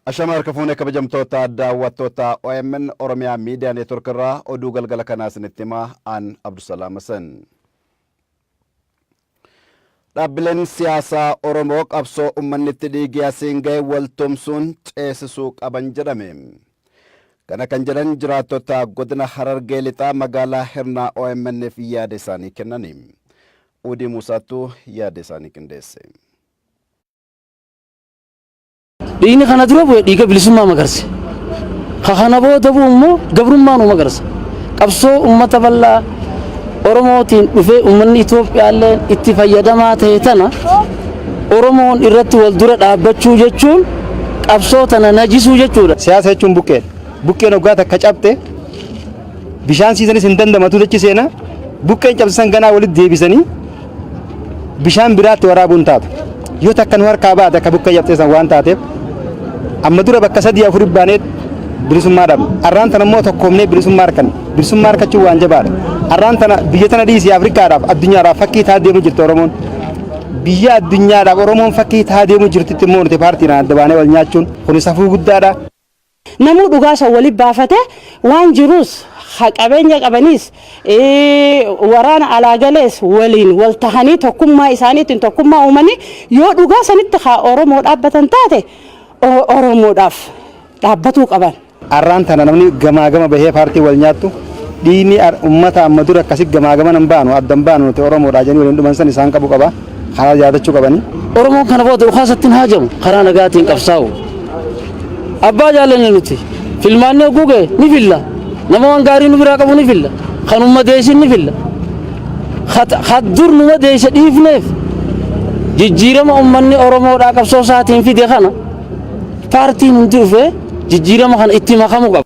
Ashama harka fuunee kabajamtoota daawwattoota OMN Oromiyaa Miidiyaa Neetwork irraa oduu galgala kanaa isinitti himaa aan Abdusalaam Hasan. Dhaabbileen siyaasaa Oromoo qabsoo ummanni itti dhiigee asiin gahe wal tumsuun ceesisuu qaban jedhame. Kana kan jedhan jiraattota godina Harargee Lixaa magaalaa Hirnaa OMN'f yaada isaanii kennani. Uudii Muusaattu yaada isaanii qindeesse. Dhiigni kana dura bu'e dhiiga bilisummaa magarse. Ka kana booda bu'u immoo gabrummaa nu magarsa. Qabsoo uummata bal'aa Oromootiin dhufee uummanni Itoophiyaallee itti fayyadamaa ta'e tana Oromoon irratti wal dura dhaabbachuu jechuun qabsoo tana najisuu jechuudha. Siyaasa jechuun buqqeedha. Buqqeen hoggaa takka cabxe bishaan siisanis hin dandamatu jechi seena. Buqqeen cabsisan ganaa walitti deebisanii bishaan biraatti waraabuun taatu. Yoo takka nu harkaa baate akka buqqee cabxee san waan taateef amma dura bakka sadii afur baanee bilisummaa dhabne. Arraan tana immoo tokkoomnee bilisummaa arkanne. Bilisummaa arkachuun waan jabaadha. Arraan tana biyya tana dhiisii Afrikaadhaaf addunyaadhaaf fakkii ta'a deemu jirti Oromoon. Biyya addunyaadhaaf Oromoon fakkii ta'a deemu jirtitti immoo nuti paartiidhaan adda baanee wal nyaachuun kuni safuu guddaadha. Namuu dhugaa san wali baafate waan jiruus ha qabeenya qabaniis waraana alaa galees waliin wal tahanii tokkummaa isaaniitiin tokkummaa uumanii yoo dhugaa sanitti haa Oromoo dhaabbatan taate Oromoodhaaf dhaabbatuu qaban. Arraan tana namni gamaa gama bahee paartii wal nyaattu dhiigni ummata amma dura akkasi gamaa gamana hin baanu adda hin baanu nuti Oromoodha jedhanii waliin dhuman san isaan qabu qaba. Kana yaadachuu qabani. Oromoon kana booda dhukaasatti hin haajamu karaa nagaatiin qabsaa'u. Abbaa jaallanne nuti. Filmaanni hogguu ga'e ni filla. Nama waan gaarii nu biraa qabu ni filla. Kan nu madeessin ni filla. Kan dur nu madeesse dhiifneef jijjiirama uummanni Oromoodhaa qabsoo isaatiin fide kana paartiin hundi dhufee jijjiirama kana itti makamuu qaba.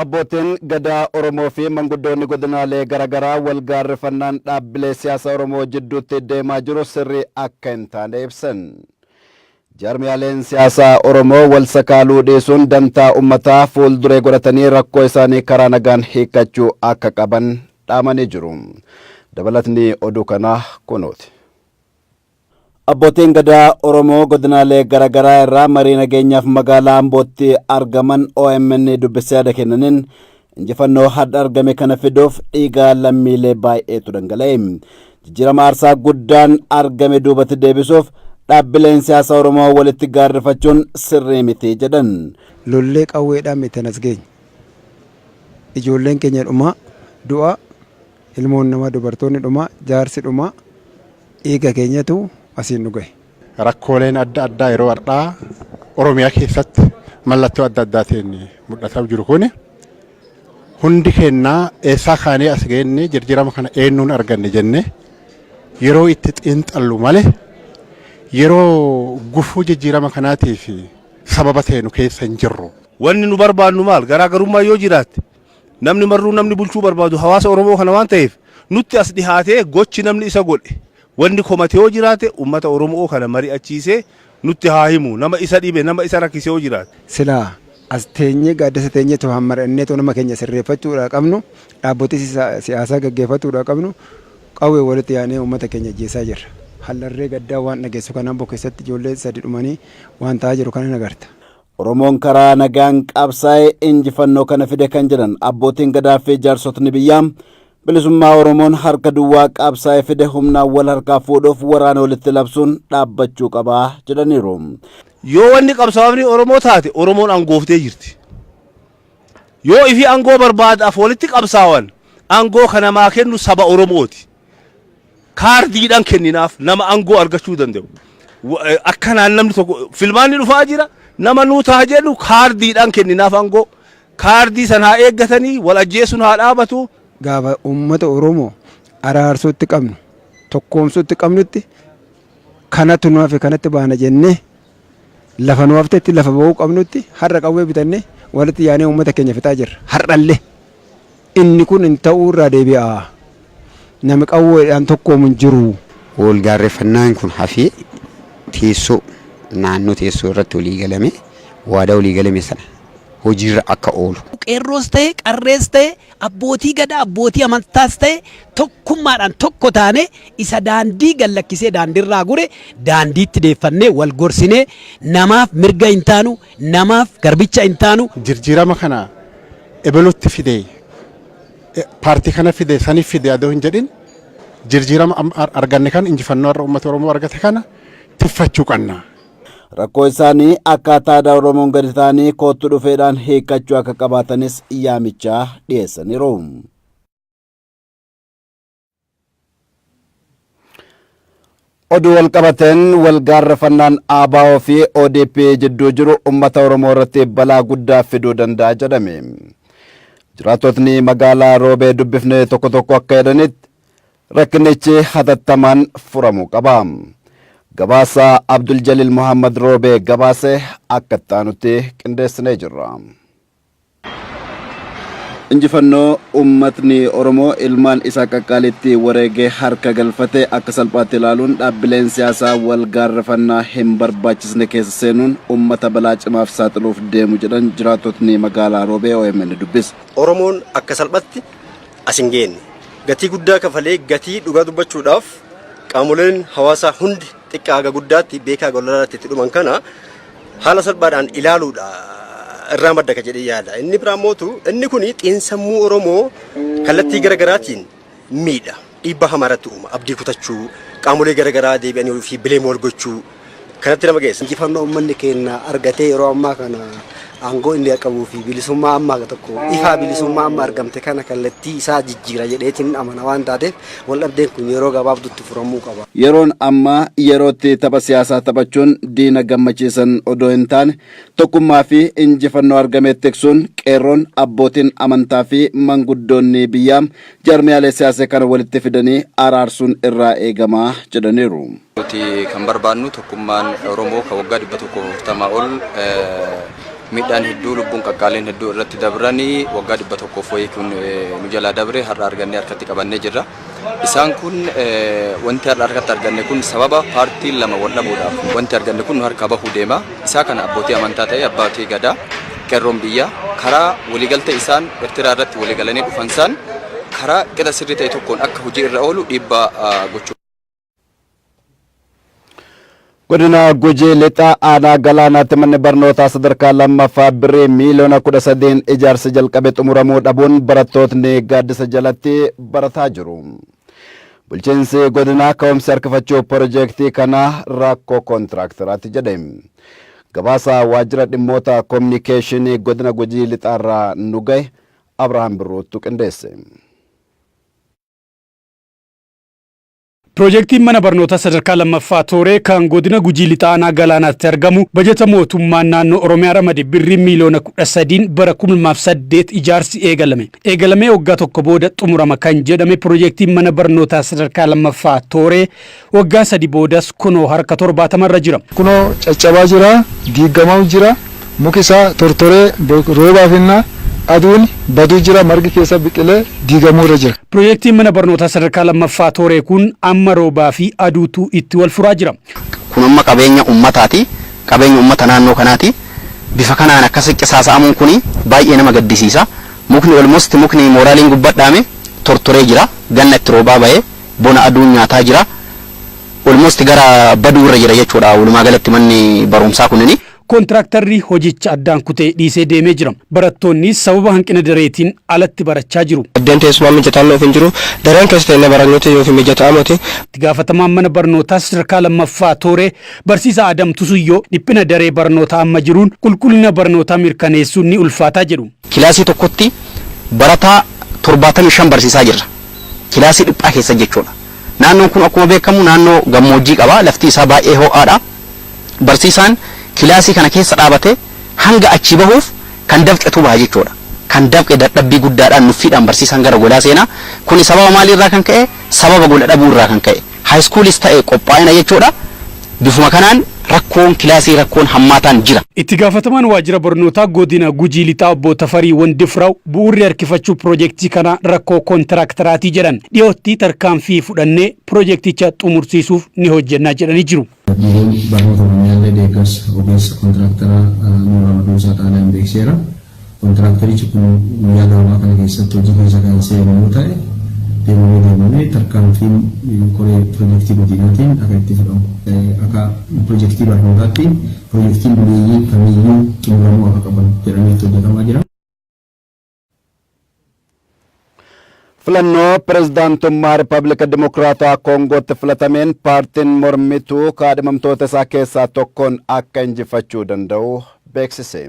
Abbootiin Gadaa Oromoo fi manguddoonni godinaalee garaagaraa wal gaarrefannaan dhaabbilee siyaasa Oromoo jidduutti deemaa jiru sirrii akka hin taane ibsan. Jaarmiyaaleen siyaasaa Oromoo wal sakaaluu dhiisuun dantaa ummataa fuulduree godhatanii rakkoo isaanii karaa nagaan hiikkachuu akka qaban dhaamanii jiru. Dabalatni oduu kanaa kunooti. Abbootiin Gadaa Oromoo godinaalee garaagaraa irraa marii nageenyaaf magaalaa Ambootti argaman OMN dubbisee yaada kennaniin injifannoo har'a argame kana fiduuf dhiiga lammiilee baay'eetu dhangala'e. Jijjiirama aarsaa guddaan argame duubatti deebisuuf dhaabbileen siyaasaa Oromoo walitti gaarrifachuun sirrii miti jedhan. Lollee qawweedhaan miti as geenye. Ijoolleen keenya dhumaa, du'a, ilmoon namaa dubartoonni dhumaa, jaarsi dhumaa dhiiga keenyatu asiin nu gahe. Rakkooleen adda addaa yeroo har'aa Oromiyaa keessatti mallattoo adda addaatiin mul'ataa jiru kuni hundi keenyaa eessaa kaanee as geenne jijjiirama kana eenyuun arganne jenne yeroo itti xiinxallu malee yeroo gufuu jijjiirama kanaatiif sababa ta'e nu keessa hin jirru. Wanni nu barbaannu maal? Garaagarummaa yoo jiraatte namni marruu namni bulchuu barbaadu hawaasa Oromoo kana waan ta'eef nutti as dhihaatee gochi namni isa godhe wanni komate yoo jiraate uummata Oromoo kana mari'achiisee nutti haa himu nama isa dhibe nama isa rakkise yoo jiraate. Silaa as teenyee gaaddisa teenyee too hammarannee too nama keenya sirreeffachuudhaa qabnu dhaabbotii siyaasaa gaggeeffatuudhaa qabnu qawwee walitti yaanee uummata keenya ajjeesaa jirra. Hallarree gaddaa waan dhageessu kan Amboo keessatti ijoollee sadi dhumanii waan ta'aa jiru kana hin agarta. Oromoon karaa nagaan qabsaa'ee injifannoo kana fide kan jedhan abbootiin gadaa fi jaarsotni biyyaa bilisummaa Oromoon harka duwwaa qabsaa'ee fide humnaan wal harkaa fuudhuuf waraana walitti labsuun dhaabbachuu qabaa jedhaniiru. Yoo wanni qabsaa'ofni Oromoo taate Oromoon angooftee jirti. Yoo ifii angoo barbaadaaf walitti qabsaawan angoo kan namaa kennu saba Oromooti. Kaardiidhaan kenninaaf nama angoo argachuu danda'u. Akkanaan namni tokko filmaanni dhufaa jira nama nuu ta'a jedhu kaardiidhaan kenninaaf angoo. Kaardii san haa eeggatanii wal ajjeesuun haa dhaabatu. Gaafa uummata Oromoo araarsuutti qabnu tokkoomsuutti qabnutti kanatu nu hafe kanatti baana jennee lafa nu haftetti lafa ba'uu qabnutti har'a qawwee bitannee walitti yaanee uummata keenya fixaa jirra. Har'allee. Inni kun hin ta'uu irraa deebi'a. Nami qawweedhaan tokkoomu hin jiru. Wal gaarreffannaan kun hafee teessoo naannoo teessoo irratti walii galame waadaa walii galame sana hojiirra akka oolu. Qeerroos ta'e, qarrees ta'e, abbootii gadaa, abbootii amantaas ta'e tokkummaadhaan tokko taane isa daandii gallakkisee daandiirraa gure daandiitti deeffannee wal gorsinee namaaf mirga hin taanu, namaaf garbicha hin taanu. Jirjiirama kana ebelutti fide, paartii kana fide, saniif fide adoo hin jedhin, jirjiirama arganne kan injifannoo har'a uummata Oromoo argate kana tiffachuu qabna. Rakkoo isaanii akkaataa aadaa Oromoon gadi ta'anii koottu dhufeedhaan hiikkachuu akka qabaatanis yaamichaa dhiyeessaniiru. Oduu wal qabateen wal gaarrefannaan ABO fi ODP jidduu jiru uummata Oromoo irratti balaa guddaa fiduu danda'a jedhame. Jiraattotni magaalaa Roobee dubbifne tokko tokko akka jedhanitti rakkinichi hatattamaan furamuu qaba. Gabaasa Abdul Jalil Muhammad Roobee gabaase akka itti aanutti qindeessinee jirra. Injifannoo uummatni Oromoo ilmaan isaa qaqqaalitti wareegee harka galfate akka salphaatti ilaaluun dhaabbileen siyaasaa wal gaarrefannaa hin barbaachisne keessa seenuun uummata balaa cimaaf saaxiluuf deemu jedhan jiraattotni magaalaa Roobee OMN dubbise. Oromoon akka salphatti as hin geenne. Gatii guddaa kafalee, gatii dhugaa dubbachuudhaaf qaamoleen hawaasaa hundi xiqqaa haga guddaatti, beekaa haga wallalaatti itti dhuman kana haala salphaadhaan ilaaluudha irraa madda ka jedhee yaada. Inni biraa mootu inni kun xiinsammuu Oromoo kallattii garaagaraatiin miidha. Dhiibbaa hamaa irratti uuma. Abdii kutachuu, qaamolee garaagaraa deebi'anii fi bileem wal gochuu kanatti nama geessa. Injifannoo uummanni keenya argatee yeroo ammaa kana aangoo inni qabuu fi bilisummaa ammaa tokko ifaa bilisummaa amma argamte kana kallattii isaa jijjiira jedheetiin amana waan taateef wal dhabdeen kun yeroo gabaabduutti furamuu qaba. Yeroon ammaa yerootti tapha siyaasaa taphachuun diina gammachiisan odoo hin taane tokkummaa fi injifannoo argame tiksuun qeerroon, abbootiin amantaa fi manguddoonni biyyaa jaarmiyaalee siyaasaa kana walitti fidanii araarsuun irraa eegamaa jedhaniiru. Nuti kan barbaannu tokkummaan Oromoo kan waggaa 140 ol miidhaan hedduu, lubbuun qaqqaaleen hedduu irratti dabranii, waggaa 100 wayii kun nu jalaa dabre har'a argannee harkatti qabannee jirra. Isaan kun wanti har'a harkatti arganne kun sababa paartiin lama wal dhabuudhaaf wanti arganne kun nu harkaa bahuu deema. Isaa kana abbootii amantaa ta'e, abbootii gadaa, qeerroon biyyaa karaa waliigaltee isaan Eertiraa irratti waliigalanii dhufan isaan karaa qixa sirrii ta'e tokkoon akka hojii irra oolu dhiibbaa gochuu. Godina Gujii Lixaa aanaa Galaanaatti manni barnootaa sadarkaa lammaffaa birrii miiliyoona 13n ijaarsi jalqabe xumuramuu dhabuun barattootni gaaddisa jalatti barataa jiru. Bulchiinsi godinaa ka'umsi harkifachuu piroojeektii kanaa rakkoo koontiraaktaraati jedhe. Gabaasa waajjira dhimmoota koominikeeshinii godina Gujii Lixaarraa nu gahe Abrahaam Birruuttu qindeesse. Piroojeektiin mana barnootaa sadarkaa lammaffaa Tooree kan godina Gujii Lixaa aanaa Galaanaatti argamu bajata mootummaan naannoo Oromiyaa ramade birrii miiliyoona 13n bara 2008 ijaarsi eegalame. Eegalamee waggaa tokko booda xumurama kan jedhame piroojeektiin mana barnootaa sadarkaa lammaffaa Tooree waggaa 3 boodas kunoo harka 70rra jira. Kunoo caccabaa jira, diigamaa jira, muki isaa tortoree roobaaf innaa aduun baduu jira, margi keessa biqilee diigamuurra jira. Piroojeektiin mana barnootaa sadarkaa lammaffaa Tooree kun amma roobaa fi aduutu itti wal furaa jira. Kun amma qabeenya ummataati. Qabeenya ummata naannoo kanaati. Bifa kanaan akkas qisaasa'amuun kuni baay'ee nama gaddisiisa. Mukni almost mukni mooraaliin gubbadhaame tortoree jira. Ganna itti roobaa bahee bona aduun nyaataa jira. Almost gara baduurra jira jechuudha walumaa galatti manni barumsaa kunini. Kontiraaktarri hojicha addaan kutee dhiisee deemee jira. Barattoonni sababa hanqina dareetiin alatti barachaa jiru. Addeen teessumaa mijataan nuuf hin jiru. Dareen keessa ta'e barannoota yoo fi mijataa miti. Itti gaafatamaan mana barnootaa sadarkaa lammaffaa Tooree barsiisaa Adam Tusuyyoo dhiphina daree barnootaa amma jiruun qulqullina barnootaa mirkaneessuun ni ulfaataa jedhu. Kilaasii tokkotti barataa 75 barsiisaa jirra. Kilaasii dhiphaa keessa jechuudha. Naannoon kun akkuma beekamu naannoo gammoojjii qaba. Lafti isaa baay'ee ho'aadha. Barsiisaan kilaasii kana keessa dhaabate hanga achi bahuuf kan dafqetu baha jechuudha. Kan dafqe dadhabbii guddaadhaan nuffiidhaan barsiisaan gara golaa seenaa. Kuni sababa maaliirraa kan ka'e? Sababa gola dhabuu irraa kan ka'e. High schoolis ta'e qophaa'ina jechuudha. Bifuma kanaan Rakkoon kilaasii rakkoon hammaataan jira. Itti gaafatamaan waajjira barnootaa godina Gujii Lixaa obbo Tafarii Wandifraw bu'uurri harkifachuu piroojeektii kanaa rakkoo kontiraaktaraatii jedhan. Dhiyootti tarkaanfii fudhannee piroojeekticha xumursiisuuf ni hojjennaa jedhanii jiru. Biiroon Barnoota Oromiyaallee deeggarsa ogeessa kontiraaktaraa nuu ramaduu isaa xaalayaan beeksiseera. Kontiraaktarichi kun guyyaa gabaabaa kana keessatti hojii keessa kan seenu yoo ta'e deemamee deemamee tarkaanfiin koree pirojektii godinaatiin akka itti fudhamu akka pirojektii barnootaatti pirojektiin dureeyyii kamiyyuu xumuramuu akka qaban jedhamee itti hojjetamaa jira. Filannoo pirezidaantummaa Rippabilika Dimokiraatawaa Koongootti filatameen paartiin mormituu kaadhimamtoota isaa keessaa tokkoon akka injifachuu danda'u beeksise.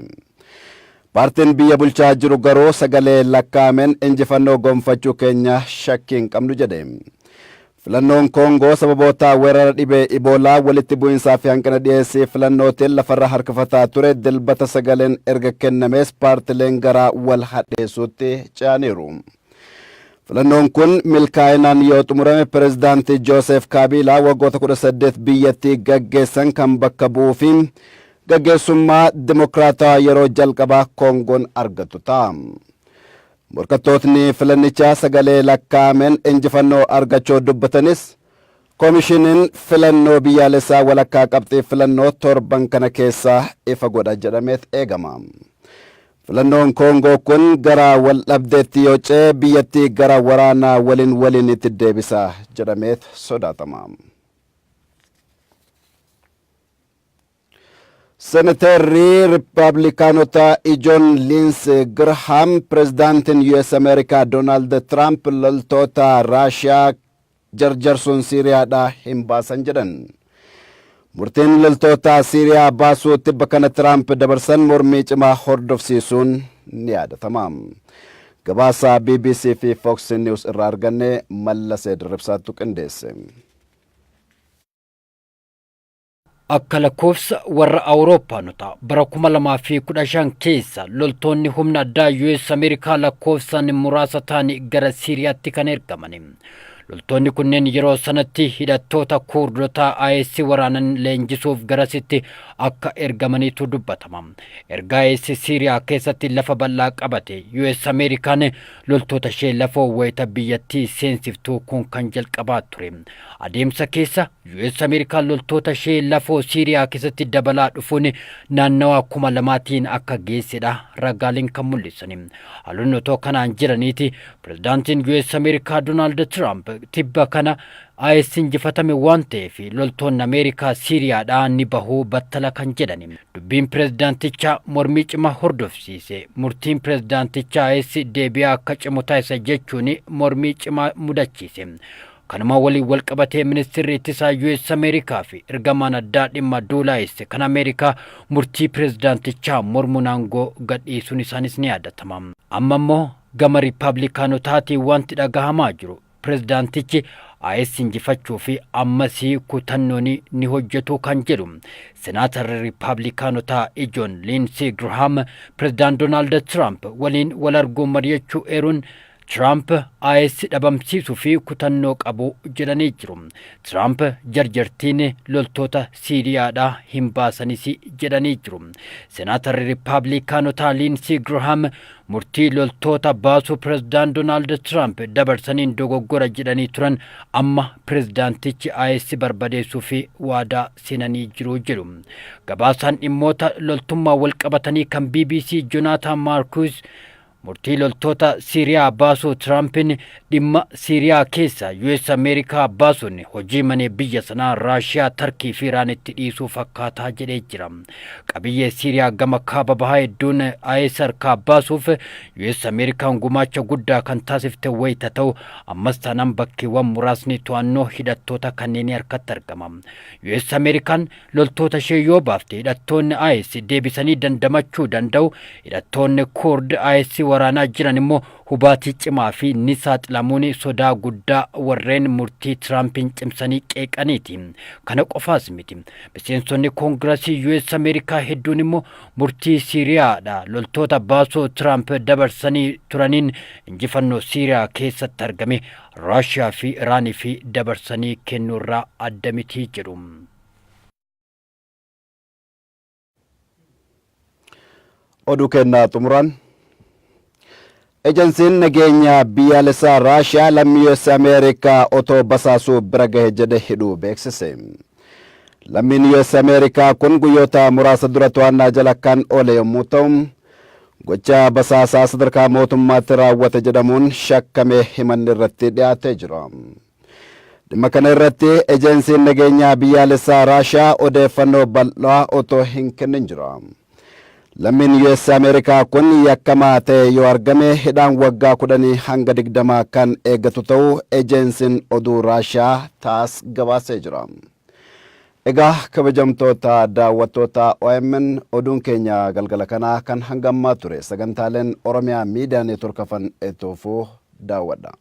Paartiin biyya bulchaa jiru garuu sagalee lakkaa'ameen injifannoo gonfachuu keenya shakkii hin qabnu jedhe. Filannoon Koongoo sababoota weerara dhibee Iboolaa, walitti bu'iinsaa fi hanqina dhiyeessii filannootiin lafarra harkifataa ture Dilbata sagaleen erga kennamees paartileen gara wal hadheessuutti ce'aniiru. Filannoon kun milkaa'inaan yoo xumurame pirezidaantii Jooseef Kaabiilaa waggoota 18 biyyattii gaggeessan kan bakka bu'uu fi gaggeessummaa dimokiraatawaa yeroo jalqabaa Koongoon argattu ta'a. Morkattootni filannichaa sagalee lakkaa'ameen injifannoo argachuu dubbatanis Komishiniin Filannoo Biyyaalessaa walakkaa qabxii filannoo torban kana keessa ifa godha jedhameet eegama. Filannoon Koongoo kun gara waldhabdeetti yoo ce'e biyyattii gara waraana waliin waliinitti deebisa jedhameet sodaatama. Seneteerri Rippaablikaanotaa ijoon Liinsi Girhaam pirezidaantiin US Ameerikaa Doonaald Tiraamp loltoota Raashiyaa jarjarsuun Siiriyaadhaa hin baasan jedhan. Murtiin loltoota Siiriyaa baasuu tibba kana Tiraamp dabarsan mormii cimaa hordofsiisuun ni yaadatama. Gabaasa BBC fi Fox News irraa arganne Mallasee Dirribsaattu qindeesse. Akka lakkoofsa warra Awurooppaanotaa bara 2015 keessa loltoonni humna addaa US Ameerikaa lakkoofsaan muraasa ta'an gara Siiriyaatti kan ergamani. Loltoonni kunneen yeroo sanatti hidhattoota Kuurdotaa IS waraanan leenjisuuf garasitti akka ergamaniitu dubbatama. Erga IS Siiriyaa keessatti lafa bal'aa qabate US Ameerikaan loltoota ishee lafoo wayita biyyattii seensiftu kun kan jalqabaa ture. Adeemsa keessa US Ameerikaan loltoota ishee lafoo Siiriyaa keessatti dabalaa dhufuun naannawaa 2000tiin akka geessedha ragaaleen kan mul'isani. Haalonni otoo kanaan jiraniiti pirezidaantiin US Ameerikaa Doonaald Tiraamp tibba kana IS injifatame waan ta'eef loltoonni Ameerikaa Siiriyaadhaa ni bahuu battala kan jedhani. Dubbiin pirezidaantichaa mormii cimaa hordofsiise. Murtiin pirezidaantichaa IS deebi'aa akka cimu taasisa jechuun mormii cimaa mudachiise. Kanuma waliin walqabatee ministirri ittisaa US Ameerikaa fi ergamaan addaa dhimma duula IS kan Ameerikaa murtii pirezidaantichaa mormuun aangoo gadhiisuun isaanis ni yaadatama. Amma immoo gama Riippaabilikaanotaatiin wanti dhagahamaa jiru pirezidaantichi IS injifachuu fi ammasii kutannoon ni hojjetu kan jedhu Senaatarri Riippaabilikaanotaa ijoon Liinsii Girhaam pirezidaant Doonaald Tiraamp waliin wal arguun mari'achuu eeruun Tiraamp IS dhabamsiisuu fi kutannoo qabu jedhanii jiru. Tiraamp jarjartiin loltoota Siiriyaadhaa hin baasanis jedhanii jiru. Senaatarri Riippaabilikaanotaa Liinsii Girhaam murtii loltoota baasuu pirezidaant Doonaald Tiraamp dabarsaniin dogoggora jedhanii turan amma pirezidaantichi IS barbadeessuu fi waadaa seenanii jiru jedhu. Gabaasaan dhimmoota loltummaa walqabatanii kan BBC Jonaataan Maarkuus Murtii loltoota Siiriyaa baasuu Tiraampiin dhimma Siiriyaa keessa US Ameerikaa baasuun hojii manee biyya sanaa Raashiyaa, Tarkii fi Iraanitti dhiisuu fakkaataa jedhee jira. Qabiyyee Siiriyaa gama kaaba bahaa hedduun IS harkaa baasuuf US Ameerikaan gumaacha guddaa kan taasifte wayita ta'u ammas taanaan bakkeewwan muraasni to'annoo hidhattoota kanneenii harkatti argama. US Ameerikaan loltoota ishee yoo baafte hidhattoonni IS deebisanii dandamachuu danda'u. Hidhattoonni Kurd IS waraanaa jiran immoo hubaatii cimaa fi ni saaxilamuun sodaa guddaa warreen murtii Tiraampiin cimsanii qeeqaniiti. Kana qofaas miti. Miseensonni Koongirasii US Ameerikaa hedduun immoo murtii Siiriyaadha loltoota baasuu Tiraamp dabarsanii turaniin injifannoo Siiriyaa keessatti argame Raashiyaa fi Iraaniif dabarsanii kennuurraa adda miti jedhu. Oduu kennaa xumuraan Ejensiin nageenya biyyaalessaa Raashiyaa lammii US Ameerikaa otoo basaasuu bira gahe jedhe hidhuu beeksise. Lammiin US Ameerikaa kun guyyoota muraasa dura to'annaa jala kan oole yommuu ta'u, gocha basaasaa sadarkaa mootummaatti raawwate jedhamuun shakkamee himanni irratti dhiyaatee jira. Dhimma kana irratti ejensiin nageenyaa biyyaalessaa Raashiyaa odeeffannoo bal'aa otoo hin kennin jira. Lammiin US Ameerikaa kun yakkamaa ta'e yoo argame hidhaan waggaa 10 hanga 20 kan eeggatu ta'uu ejensiin oduu Raashiyaa TASS gabaasee jira. Egaa kabajamtoota daawwattoota OMN, oduun keenya galgala kanaa kan hanga ammaa ture. Sagantaaleen Oromiyaa Miidiyaa Neetwork hafan itti fufuu daawwadha.